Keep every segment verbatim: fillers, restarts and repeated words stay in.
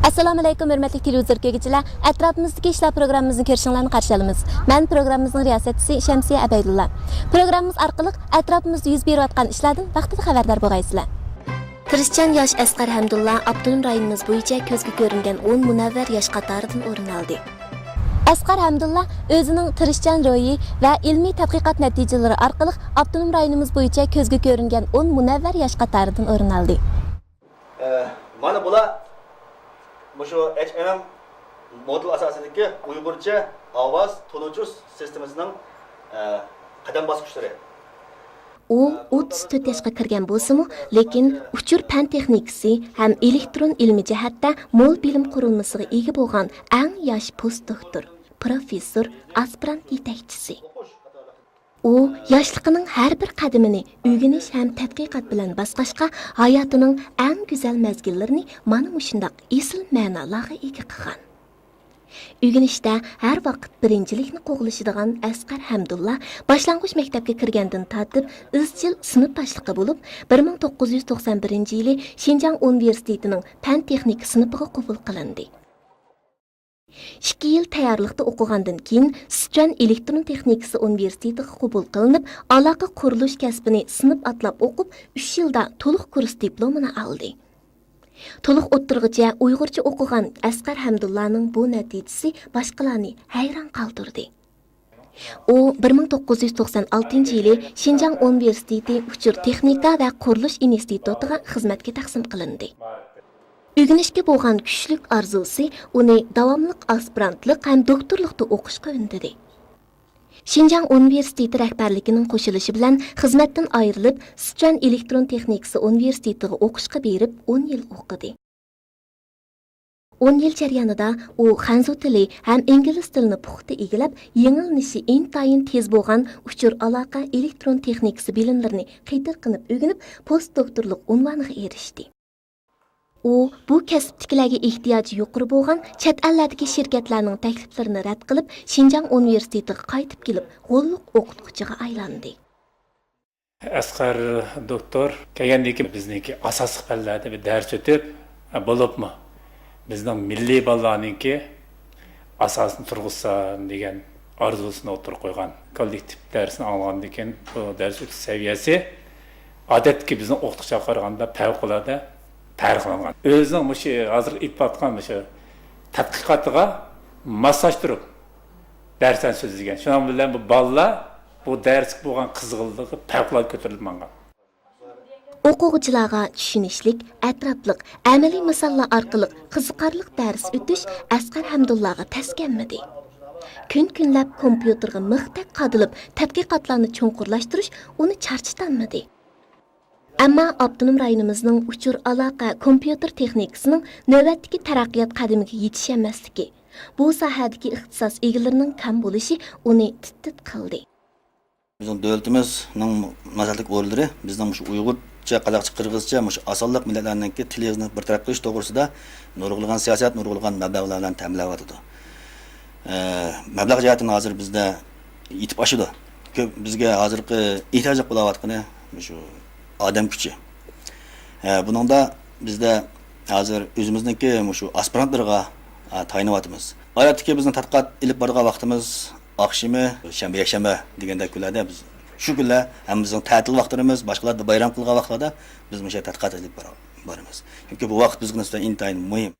ئەسسالامۇئەلەيكۇم، ھۆرمەتلىك تېلېۋىزور كۆرگۈچىلەر! ئەتراپىمىزدىكى ئىشلار پروگراممىمىزنى كۆرۈشۈڭلارنى قارشى ئالىمىز. مەن پروگراممىمىزنىڭ رىياسەتچىسى شەمسىيە ئەبەيدۇللا. پروگراممىمىز ئارقىلىق ئەتراپىمىزدا يۈز بېرىۋاتقان ئىشلاردىن ۋاقتىدا خەۋەردار بولغايسىلەر. تىرىشچان ياش ئەسقەر ھەمدۇللا ئاپتونوم رايونىمىز بويىچە كۆزگە كۆرۈنگەن ئون مۇنەۋۋەر ياش قاتارىدىن ئورۇن ئالدى. ئەسقەر ھەمدۇللا ئۆزىنىڭ تىرىشچان روھى ۋە ئىلمىي تەتقىقات نەتىجىلىرى ئارقىلىق ئاپتونوم رايونىمىز بويىچە كۆزگە كۆرۈنگەن ئون مۇنەۋۋەر ياش قاتارىدىن ئورۇن ئالدى. ئە، مانا بۇلار مۇشۇ ئېچ ئېم ئېم مودېل ئاساسىدىكى ئۇيغۇرچە ئاۋاز تونۇتۇش سىستېمىسىنىڭ، ئە، قەدەم باسقۇچلىرى. ئۇ ئوتتۇز تۆت ياشقا كىرگەن بولسىمۇ، لېكىن ئۇچۇر پەن تېخنىكىسى ھەم ئېلېكترون ئىلمى جەھەتتە مول بىلىم قۇرۇلمىسىغا ئىگە بولغان ئەڭ ياش پوست دوكتور، پروفېسسور، ئاسپىرانت يېتەكچىسى. ئۇ ياشلىقىنىڭ ھەر بىر قەدىمىنى ئۆگىنىش ھەم تەتقىقات بىلەن باسقاچقا، ھاياتىنىڭ ئەڭ گۈزەل مەزگىللىرىنى مانا مۇشۇنداق ئېسىل مەنىلەرگە ئىگە قىلغان. ئۆگىنىشتە ھەر ۋاقىت بىرىنچىلىكنى قوغلىشىدىغان ئەسقەر ھەمدۇللا باشلانغۇچ مەكتەپكە كىرگەندىن تارتىپ ئىزچىل سىنىپ باشلىقى بولۇپ، بىر مىڭ توققۇز يۈز توقسان بىرىنچى يىلى شىنجاڭ ئۇنىۋېرسىتېتىنىڭ پەن تېخنىكا سىنىپىغا قوبۇل قىلىندى. ئىككى يىل تەييارلىقتا ئوقۇغاندىن كېيىن، سىچۈەن ئېلېكترون تېخنىكىسى ئۇنىۋېرسىتېتىغا قوبۇل قىلىنىپ، ئالاقە قۇرۇلۇش كەسپىنى سىنىپ ئاتلاپ ئوقۇپ، ئۈچ يىلدا تولۇق كۇرس دىپلومىنى ئالدى. تولۇق ئوتتۇرىغىچە ئۇيغۇرچە ئوقۇغان ئەسقەر ھەمدۇللانىڭ بۇ نەتىجىسى باشقىلارنى ھەيران قالدۇردى. ئۇ بىر مىڭ توققۇز يۈز توقسان ئالتىنچى يىلى شىنجاڭ ئۇنىۋېرسىتېتى ئۇچۇر تېخنىكا ۋە قۇرۇلۇش ئىنستىتۇتىغا خىزمەتكە تەقسىم قىلىندى. ئۆگىنىشكە بولغان كۈچلۈك ئارزۇسى ئۇنى داۋاملىق ئاسپىرانتلىق ھەم دوكتورلۇقتا ئوقۇشقا ئۈندىدى. شىنجاڭ ئۇنىۋېرسىتېتى رەھبەرلىكىنىڭ قوشۇلۇشى بىلەن خىزمەتتىن ئايرىلىپ، سىچۈەن ئېلېكترون تېخنىكىسى ئۇنىۋېرسىتېتىغا ئوقۇشقا بېرىپ، ئون يىل ئوقۇدى. ئون يىل جەريانىدا ئۇ خەنزۇ تىلى ھەم ئىنگلىز تىلىنى پۇختا ئىگىلەپ، يېڭىلىنىشى ئىنتايىن تېز بولغان ئۇچۇر ئالاقە ئېلېكترون تېخنىكىسى بىلىملىرىنى قېتىرقىنىپ ئۆگىنىپ، پوست دوكتورلۇق ئۇنۋانىغا ئېرىشتى. ئۇ بۇ كەسىپتىكىلەرگە ئېھتىياجى يۇقىرى بولغان چەت ئەللەردىكى شىركەتلەرنىڭ تەكلىپلىرىنى رەت قىلىپ، شىنجاڭ ئۇنىۋېرسىتېتىغا قايتىپ كېلىپ، غوللۇق ئوقۇتقۇچىغا ئايلاندى. ئەسقەر دوكتور كەلگەندىن كېيىن بىزنىڭكى ئاساسلىق پەنلەردە بىر دەرس ئۆتۈپ، بولۇپمۇ بىزنىڭ مىللىي بالىلارنىڭكى ئاساسىنى تۇرغۇزسام دېگەن ئارزۇسىنى ئوتتۇرىغا قويغان. كوللېكتىپ دەرسنى ئاڭلىغاندىن كېيىن بۇ دەرس ئۆتۈش سەۋىيەسى ئادەتتىكى بىزنىڭ ئوقۇتقۇچىلارغا قارىغاندا پەۋقۇلئاددە پەرقلەنگەن. ئۆزىنىڭ مۇشۇ ھازىر ئېلىپ باراتقان مۇشۇ تەتقىقاتىغا ماسلاشتۇرۇپ دەرسلەرنى سۆزلىگەن. شۇنىڭ بىلەن بۇ بالىلار بۇ دەرسكە بولغان قىزغىنلىقى پەۋقۇلئاددە كۆتۈرۈلۈپ ماڭغان. ئوقۇغۇچىلارغا چۈشىنىشلىك، ئەتراپلىق، ئەمەلىي مىساللار ئارقىلىق قىزىقارلىق دەرس ئۆتۈش ئەسقەر ھەمدۇللاغا تەس كەلمىدى. كۈن-كۈنلەپ كومپيۇتېرغا مىختەك قادىلىپ تەتقىقاتلارنى چوڭقۇرلاشتۇرۇش ئۇنى چارچىتالمىدى. ئەمما ئاپتونوم رايونىمىزنىڭ ئۇچۇر ئالاقە كومپيۇتېر تېخنىكىسىنىڭ نۆۋەتتىكى تەرەققىيات قەدىمىگە يېتىشەلمەسلىكى، بۇ ساھەدىكى ئىختىساس ئىگىلىرىنىڭ كەم بولۇشى ئۇنى تىت-تىت قىلدى. بىزنىڭ دۆلىتىمىزنىڭ مۇناسىۋەتلىك ئورۇنلىرى بىزنىڭ مۇشۇ ئۇيغۇرچە، قازاقچە، قىرغىزچە، مۇشۇ ئاز سانلىق مىللەتلەرنىڭكى تىل يېزىقىنى بىر تەرەپ قىلىش توغرىسىدا نۇرغۇنلىغان سىياسەت، نۇرغۇنلىغان مەبلەغلەر بىلەن تەمىنلەۋاتىدۇ. ئە، مەبلەغ جەھەتتىن ھازىر بىزدە يېتىپ ئاشىدۇ. كۆپ بىزگە ھازىرقى ئېھتىياجلىق بولاۋاتقىنى مۇشۇ ئادەم كۈچى. ئە، بۇنىڭدا بىزدە ھازىر ئۆزىمىزنىڭكى مۇشۇ ئاسپىرانتلىرىغا، ئە، تايىنىۋاتىمىز. ئادەتتىكى بىزنىڭ تەتقىقات ئېلىپ بارىدىغان ۋاقتىمىز ئاخشىمى، شەنبە، يەكشەنبە دېگەندەك كۈنلەردە بىز شۇ كۈنلەر ھەممىمىزنىڭ تەتىل ۋاقىتلىرىمىز، باشقىلار بايرام قىلغان ۋاقىتلاردا بىز مۇشۇ يەردە تەتقىقات ئېلىپ بار-، بارىمىز. چۈنكى بۇ ۋاقىت بىزگە نىسبەتەن ئىنتايىن مۇھىم.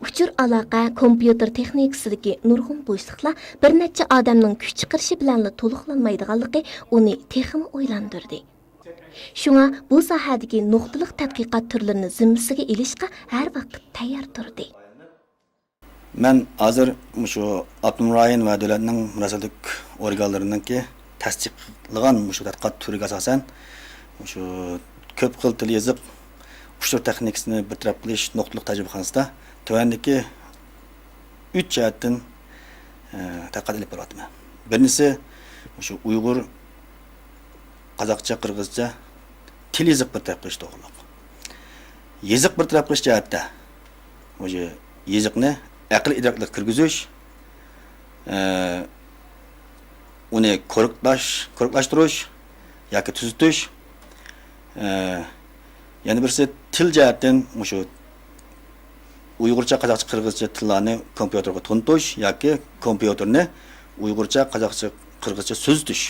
ئۇچۇر ئالاقە كومپيۇتېر تېخنىكىسىدىكى نۇرغۇن بوشلۇقلار بىر نەچچە ئادەمنىڭ كۈچ چىقىرىشى بىلەنلا تولۇقلانمايدىغانلىقى ئۇنى تېخىمۇ ئويلاندۇردى. شۇڭا بۇ ساھەدىكى نۇقتىلىق تەتقىقات تۈرلىرىنى زىممىسىگە ئېلىشقا ھەر ۋاقىت تەييار تۇردى. مەن ھازىر مۇشۇ ئاپتونوم رايون ۋە دۆلەتنىڭ مۇناسىۋەتلىك ئورگانلىرىنىڭكى تەستىقلىغان مۇشۇ تەتقىقات تۈرىگە ئاساسەن، مۇشۇ كۆپ خىل تىل يېزىق ئۇچۇر تېخنىكىسىنى بىر تەرەپ قىلىش نۇقتىلىق تەجرىبىخانىسىدا تۆۋەندىكى ئۈچ جەھەتتىن، ئە، تەتقىقات ئېلىپ بېرىۋاتىمەن. بىرىنچىسى، مۇشۇ ئۇيغۇر قازاقچە، قىرغىزچە تىل يېزىق بىر تەرەپ قىلىش توغرۇلۇق. يېزىق بىر تەرەپ قىلىش جەھەتتە، مۇشۇ يېزىقنى ئەقىل ئىدراكلىققا كىرگۈزۈش، ئە، ئۇنى كوررېكتلاش-، كوررېكتلاشتۇرۇش ياكى تۈزىتىش، ئە، يەنە بىرسى تىل جەھەتتىن مۇشۇ ئۇيغۇرچە، قازاقچە، قىرغىزچە تىللارنى كومپيۇتېرغا تونۇتۇش ياكى كومپيۇتېرنى ئۇيغۇرچە، قازاقچە، قىرغىزچە سۆزىتىش،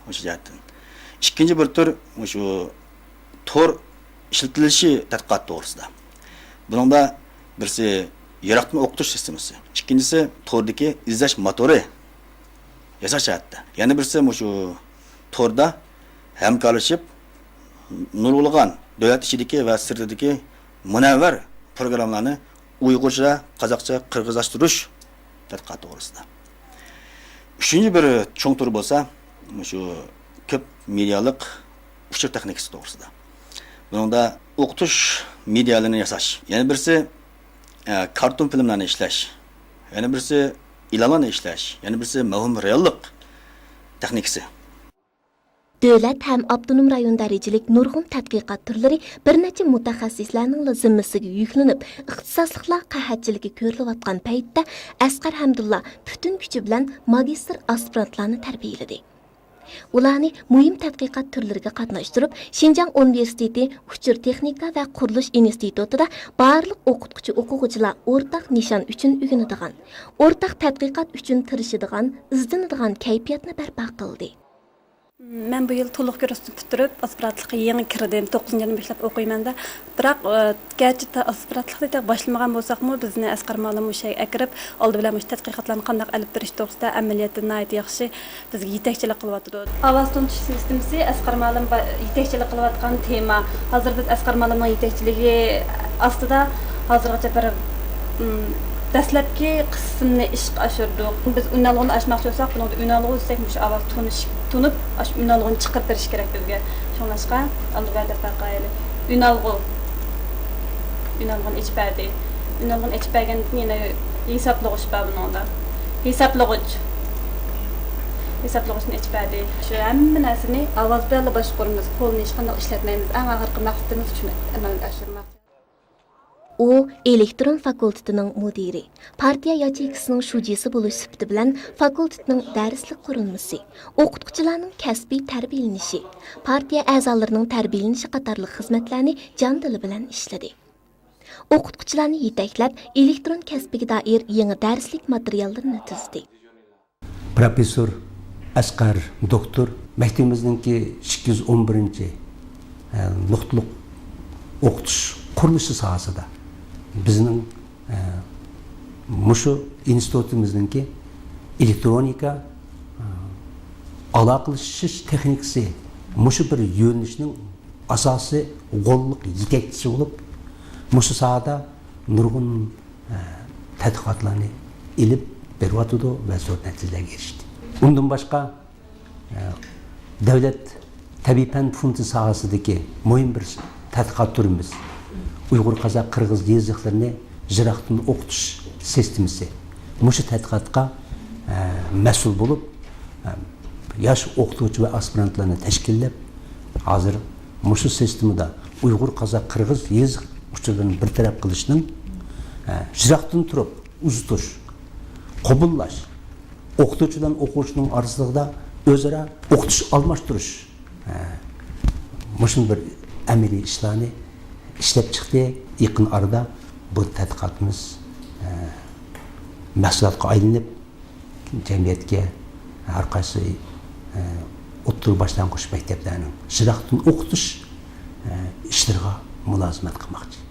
مۇشۇ جەھەتتىن. ئىككىنچى بىر تۈر مۇشۇ تور ئىشلىتىلىشى تەتقىقات توغرىسىدا. بۇنىڭدا بىرسى يىراقتىن ئوقۇتۇش سىستېمىسى، ئىككىنچىسى توردىكى ئىزدەش موتورى ياساش جەھەتتە. يەنە بىرسى مۇشۇ توردا ھەمكارلىشىپ نۇرغۇنلىغان دۆلەت ئىچىدىكى ۋە سىرتىدىكى مۇنەۋۋەر پروگراممىلارنى ئۇيغۇرچە، قازاقچە، قىرغىزلاشتۇرۇش تەتقىقات توغرىسىدا. ئۈچىنچى بىر چوڭ تۈر بولسا، مۇشۇ كۆپ مېدىيالىق ئۇچۇر تېخنىكىسى توغرىسىدا. بۇنىڭدا ئوقۇتۇش مېدىيالىرىنى ياساش. يەنە بىرسى، ئە، كارتون فىلىملارنى ئىشلەش. يەنە بىرسى، ئېلانلارنى ئىشلەش. يەنە بىرسى، مەۋھۇم رېئاللىق تېخنىكىسى. دۆلەت ھەم ئاپتونوم رايون دەرىجىلىك نۇرغۇن تەتقىقات تۈرلىرى بىر نەچچە مۇتەخەسسىسلەرنىڭلا زىممىسىگە يۈكلىنىپ، ئىختىساسلىقلار قەھەتچىلىكى كۆرۈلۈۋاتقان پەيتتە، ئەسقەر ھەمدۇللا پۈتۈن كۈچى بىلەن ماگىستىر ئاسپىرانتلارنى تەربىيەلىدى. ئۇلارنى مۇھىم تەتقىقات تۈرلىرىگە قاتناشتۇرۇپ، شىنجاڭ ئۇنىۋېرسىتېتى ئۇچۇر تېخنىكا ۋە قۇرۇلۇش ئىنستىتۇتىدا بارلىق ئوقۇتقۇچى ئوقۇغۇچىلار ئورتاق نىشان ئۈچۈن ئۆگىنىدىغان، ئورتاق تەتقىقات ئۈچۈن تىرىشىدىغان، ئىزدىنىدىغان كەيپىياتنى بەرپا قىلدى. مەن بۇ يىل تولۇق كۇرسنى پۈتتۈرۈپ، ئاسپىرانتلىققا يېڭى كىردىم. توققۇزىنچى يىلىم باشلاپ ئوقۇيمەن-دە. بىراق، ئە، گەرچە تا-، ئاسپىرانتلىقنى تېخى باشلىمىغان بولساقمۇ، بىزنى ئەسقەر مۇئەللىم مۇشۇ يەرگە ئەكىرىپ، ئالدى بىلەن مۇشۇ تەتقىقاتلارنى قانداق ئېلىپ بېرىش توغرىسىدا ئەمەلىيەتتە ناھايىتى ياخشى بىزگە يېتەكچىلىك قىلىۋاتىدۇ. ئاۋاز تونۇتۇش سىستېمىسى ئەسقەر مۇئەللىم با-، يېتەكچىلىك قىلىۋاتقان تېما. ھازىر بىز ئەسقەر مۇئەللىمنىڭ يېتەكچىلىكى ئاستىدا ھازىرغىچە بىر، ئىم، دەسلەپكى قىسىمنى ئىشقا ئاشۇردۇق. بىز ئۈنئالغۇنى ئاچماقچى بولساق، بۇنىڭدا ئۈنئالغۇ دېسەك، مۇشۇ ئاۋاز تونۇش، تونۇپ، ئاشۇ ئۈنئالغۇنى چىقىرىپ بېرىش كېرەك بىزگە. شۇڭلاشقا، ئالدى بىلەن دەپ باقايلى. ئۈنئالغۇ. ئۈنئالغۇنى ئېچىپ بەردى. ئۈنئالغۇنى ئېچىپ بەرگەندىن كېيىن يەنە ھېسابلىغۇچ بار بۇنىڭدا. ھېسابلىغۇچ. ھېسابلىغۇچنى ئېچىپ بەردى. شۇ ھەممە نەرسىنى ئاۋاز بىلەنلا باشقۇرىمىز. قولنى ھېچقانداق ئىشلەتمەيمىز. ئەڭ ئاخىرقى مەقسىتىمىز شۇنى ئەمەلگە ئاشۇرماق. ئۇ ئېلېكترون فاكۇلتېتىنىڭ مۇدىرى، پارتىيە ياچېيكىسىنىڭ شۇجىسى بولۇش سۈپىتى بىلەن فاكۇلتېتنىڭ دەرسلىك قۇرۇلمىسى، ئوقۇتقۇچىلارنىڭ كەسپىي تەربىيەلىنىشى، پارتىيە ئەزالىرىنىڭ تەربىيەلىنىشى قاتارلىق خىزمەتلەرنى جان دىلى بىلەن ئىشلىدى. ئوقۇتقۇچىلارنى يېتەكلەپ، ئېلېكترون كەسپىگە دائىر يېڭى دەرسلىك ماتېرىياللىرىنى تۈزدى. پروفېسسور ئەسقەر دوكتور مەكتىپىمىزنىڭكى ئىككى يۈز ئون بىرىنچى، ئە، نۇقتىلىق ئوقۇتۇش قۇرۇلۇشى ساھەسىدە بىزنىڭ، ئە، مۇشۇ ئىنستىتۇتىمىزنىڭكى ئېلېكترونىكا، ئە، ئالاقىلىشىش تېخنىكىسى مۇشۇ بىر يۆنىلىشنىڭ ئاساسىي غوللۇق يېتەكچىسى بولۇپ، مۇشۇ ساھەدە نۇرغۇن، ئە، تەتقىقاتلارنى ئېلىپ بېرىۋاتىدۇ ۋە زور نەتىجىلەرگە ئېرىشتى. ئۇندىن باشقا، ئە، دۆلەت تەبىئىي پەن فوندى ساھەسىدىكى مۇھىم بىر تەتقىقات تۈرىمىز، ئۇيغۇر، قازاق، قىرغىز يېزىقلىرىنى يىراقتىن ئوقۇتۇش سىستېمىسى. مۇشۇ تەتقىقاتقا، ئە، مەسئۇل بولۇپ، ئە، ياش ئوقۇتقۇچى ۋە ئاسپىرانتلارنى تەشكىللەپ، ھازىر مۇشۇ سىستېمىدا ئۇيغۇر، قازاق، قىرغىز يېزىق ئۇچۇرلىرىنى بىر تەرەپ قىلىشنىڭ، ئە، يىراقتىن تۇرۇپ ئۇزىتىش، قوبۇللاش، ئوقۇتقۇچى بىلەن ئوقۇغۇچىنىڭ ئارىسىدا ئۆزئارا ئوقۇتۇش ئالماشتۇرۇش، ئە، مۇشۇنداق بىر ئەمەلىي ئىشلارنى ئىشلەپ چىقتى. يېقىن ئارىدا بۇ تەتقىقاتىمىز، ئە، مەھسۇلاتقا ئايلىنىپ، جەمئىيەتكە ھەر قايسى، ئە، ئوتتۇرا، باشلانغۇچ مەكتەپلەرنىڭ يىراقتىن ئوقۇتۇش، ئە، ئىشلىرىغا مۇلازىمەت قىلماقچى.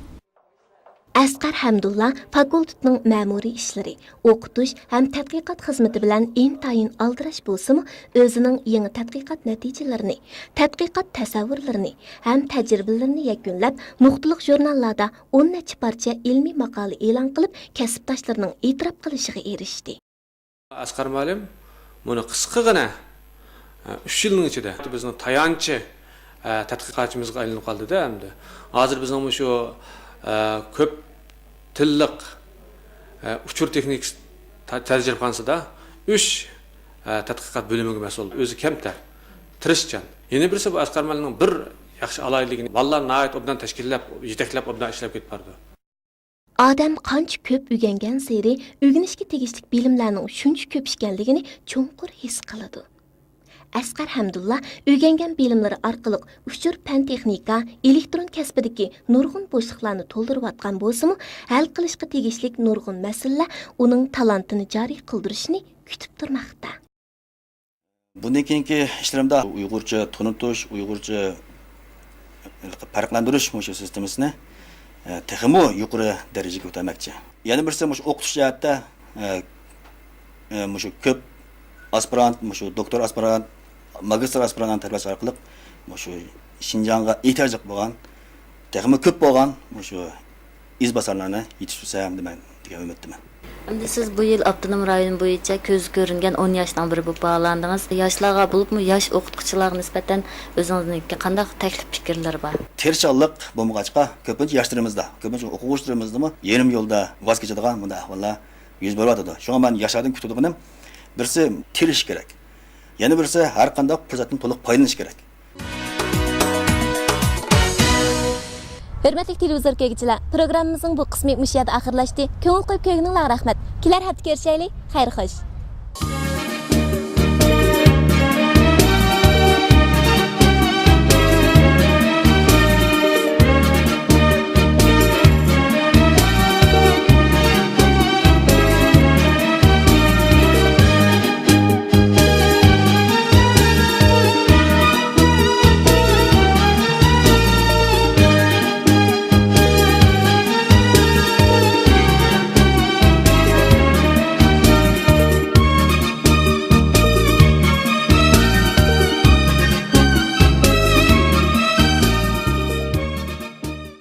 ئەسقەر ھەمدۇللا فاكۇلتېتنىڭ مەمۇرىي ئىشلىرى، ئوقۇتۇش ھەم تەتقىقات خىزمىتى بىلەن ئىنتايىن ئالدىراش بولسىمۇ، ئۆزىنىڭ يېڭى تەتقىقات نەتىجىلىرىنى، تەتقىقات تەسەۋۋۇرلىرىنى ھەم تەجرىبىلىرىنى يەكۈنلەپ، نۇقتىلىق ژۇرناللاردا ئون نەچچە پارچە ئىلمىي ماقالە ئېلان قىلىپ، كەسىپداشلىرىنىڭ ئېتىراپ قىلىشىغا ئېرىشتى. ئەسقەر مۇئەللىم مۇنۇ قىسقىغىنە، ئە، ئۈچ يىلنىڭ ئىچىدە بىزنىڭ تايانچ، ئە، تەتقىقاتچىمىزغا ئايلىنىپ قالدىدا ئەمدى. ھازىر بىزنىڭ مۇشۇ، ئە، كۆپ تىللىق، ئە، ئۇچۇر تېخنىكىسى تە-، تەجرىبىخانىسىدا ئۈچ، ئە، تەتقىقات بۆلۈمىگە مەسئۇل. ئۆزى كەمتەر، تىرىشچان. يەنە بىرسى بۇ ئەسقەر مۇئەللىمنىڭ بىر ياخشى ئالاھىدىلىكى، بالىلار ناھايىتى ئوبدان تەشكىللەپ، يېتەكلەپ ئوبدان ئىشلەپ كېتىپ بارىدۇ. ئادەم قانچە كۆپ ئۆگەنگەنسېرى، ئۆگىنىشكە تېگىشلىك بىلىملەرنىڭ شۇنچە كۆپ ئىكەنلىكىنى چوڭقۇر ھېس قىلىدۇ. ئەسقەر ھەمدۇللا ئۆگەنگەن بىلىملىرى ئارقىلىق ئۇچۇر پەن تېخنىكا، ئېلېكترون كەسپىدىكى نۇرغۇن بوشلۇقلارنى تولدۇرۇۋاتقان بولسىمۇ، ھەل قىلىشقا تېگىشلىك نۇرغۇن مەسىلىلەر ئۇنىڭ تالانتىنى جارى قىلدۇرۇشىنى كۈتۈپ تۇرماقتا. بۇندىن كېيىنكى ئىشلىرىمدا ئۇيغۇرچە تونۇتۇش، ئۇيغۇرچە پەرقلەندۈرۈش مۇشۇ سىستېمىسىنى، ئە، تېخىمۇ يۇقىرى دەرىجىگە كۆتۈرمەكچى. يەنە بىرسى مۇشۇ ئوقۇتۇش جەھەتتە، ئە، ئە، مۇشۇ كۆپ ئاسپىرانت، مۇشۇ دوكتور ئاسپىرانت، ماگىستر ئاسپىرانتلارنى تەربىيەلەش ئارقىلىق مۇشۇ شىنجاڭغا ئېھتىياجلىق بولغان، تېخىمۇ كۆپ بولغان مۇشۇ ئىزباسارلارنى يېتىشتۈرسەم دېمەن دېگەن ئۈمىدتىمەن. ئەمدى سىز بۇ يىل ئاپتونوم رايون بويىچە كۆزگە كۆرۈنگەن ئون ياشنىڭ بىرى بولۇپ باھالاندىڭىز. ياشلارغا، بولۇپمۇ ياش ئوقۇتقۇچىلارغا نىسبەتەن ئۆزىڭىزنىڭكى قانداق تەكلىپ پىكىرلىرى بار؟ تىرىشچانلىق بولمىغاچقا، كۆپىنچە ياشلىرىمىزدا، كۆپىنچە ئوقۇغۇچىلىرىمىزدىمۇ يېرىم يولدا ۋاز كېچىدىغان بۇنداق ئەھۋاللار يۈز بېرىۋاتىدۇ. شۇڭا مەن ياشلاردىن كۈتىدىغىنىم، بىرسى تىرىشىش كېرەك. يەنە بىرسى ھەر قانداق پۇرسەتتىن تولۇق پايدىلىنىش كېرەك. ھۆرمەتلىك تېلېۋىزور كۆرگۈچىلەر، پروگراممىمىزنىڭ بۇ قىسمى مۇشۇ يەردە ئاخىرلاشتى. كۆڭۈل قويۇپ كۆرگىنىڭلارغا رەھمەت. كېلەر ھەپتە كۆرۈشەيلى. خەير خوش.